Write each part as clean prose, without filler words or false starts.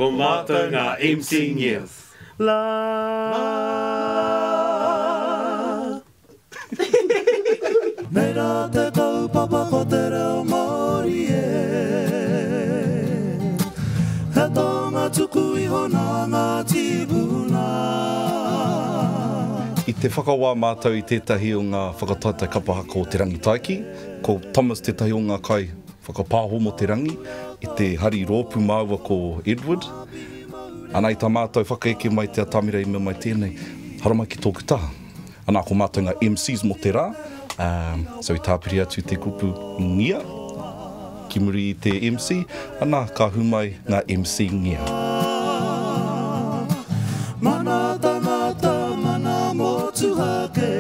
Ko mātou ngā MC Ngias. La. Nei rā te kaupapa ko te reo Māori e He taonga tuku iho nā ngā tīpuna. I te whakawā mātou i tētahi o ngā whakataetae kapa haka o Te Rangitaiki, ko Thomas tētahi o ngā kai whakapāho mō te rangi, i te hari rōpū māua ko Edward. Ana i tā mātou whakaeke mai te atamira i mea mai tēnei, haramai ki tōku taha. Ana ko mātou ngā MCs mō te rā, ā, so i tāpiri atu te kupu ngia ki muri i te MC, ana ka hū mai ngā MC ngia. Mana tangata, mana motuhake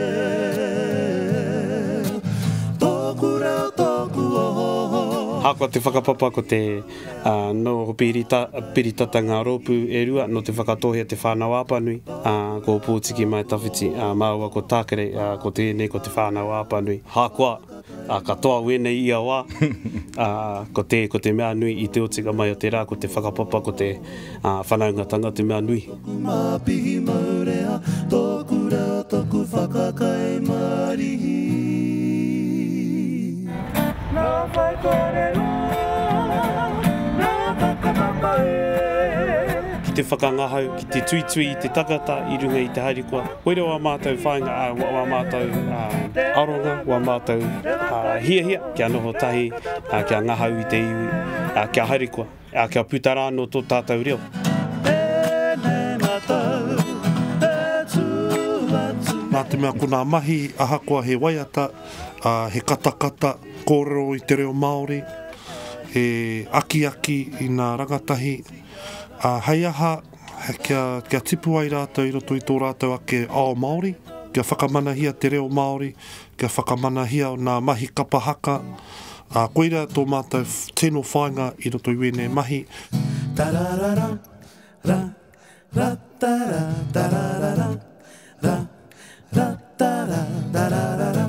Tōku reo, tōku oho. Ahakoa te whakapapa ko te Ā, nō Piritata ngā rōpū e rua, nō Te Whakatōhea Te Whānau-a-Apanui, ā, ko Ōpōtiki Mai Tawhiti, ā, māua ko Tākerei, ā, ko tēnei ko Te Whānau-a-Apanui. Ahakoa, ā, ka toa wēnei ia wā, ā, ko te, ko te mea nui i te otinga mai o te rā, ko te whakapapa, ko te, ā, whanaungatanga te mea nui. Tōku māpihi maurea, tōku reo, tōku whakakai marihi. Nā whai kōrero, nā whakapapa e. Ki te whakangahau, ki te tuitui i te takata i runga i te harikoa. Koira wā mātou whāinga, ā, wā mātou aronga, wā mātou hiahia kia noho tahi, kia ngahau i te iwi, kia harikoa, kia puta rā anō tō tātou reo. Tēnei ngā tau e tū atu. Nā te mea ko nā mahi ahakoa he waiata, ā, he katakata kōrero i te reo Māori, he akiaki i nā rangatahi, ā, hei aha, kia, kia tipu ai rātou i roto i tō rātou ake ao Māori, kia whakamanahia te reo Māori, kia whakamanahia nā mahi kapa haka, ā, koira tō mātou tino whāinga i roto i wēnei mahi. Tararara, ra, ra, tara, tararara, ra, ra, tara, tararara.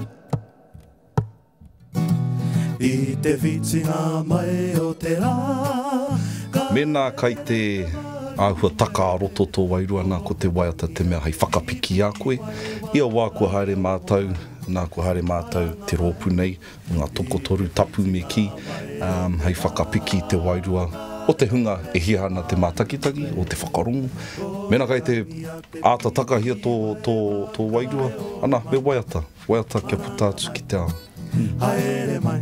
I te whitinga mai o te rā, ka. Mēnā kai te āhua taka ā-roto tō wairua, nā, ko te waiata te mea hei whakapiki i a koe. Ia wā kua haere mātou, nā, kua haere mātou te rōpū nei, ngā tokotoru tapu me kī, hei whakapiki i te wairua o te hunga e hia ana te mātakitaki, o te whakarongo. Mēnā kai te āta takahia tō, tō, tō wairua, ana, me waiata, waiata kia puta atu ki te ao. Haere mai.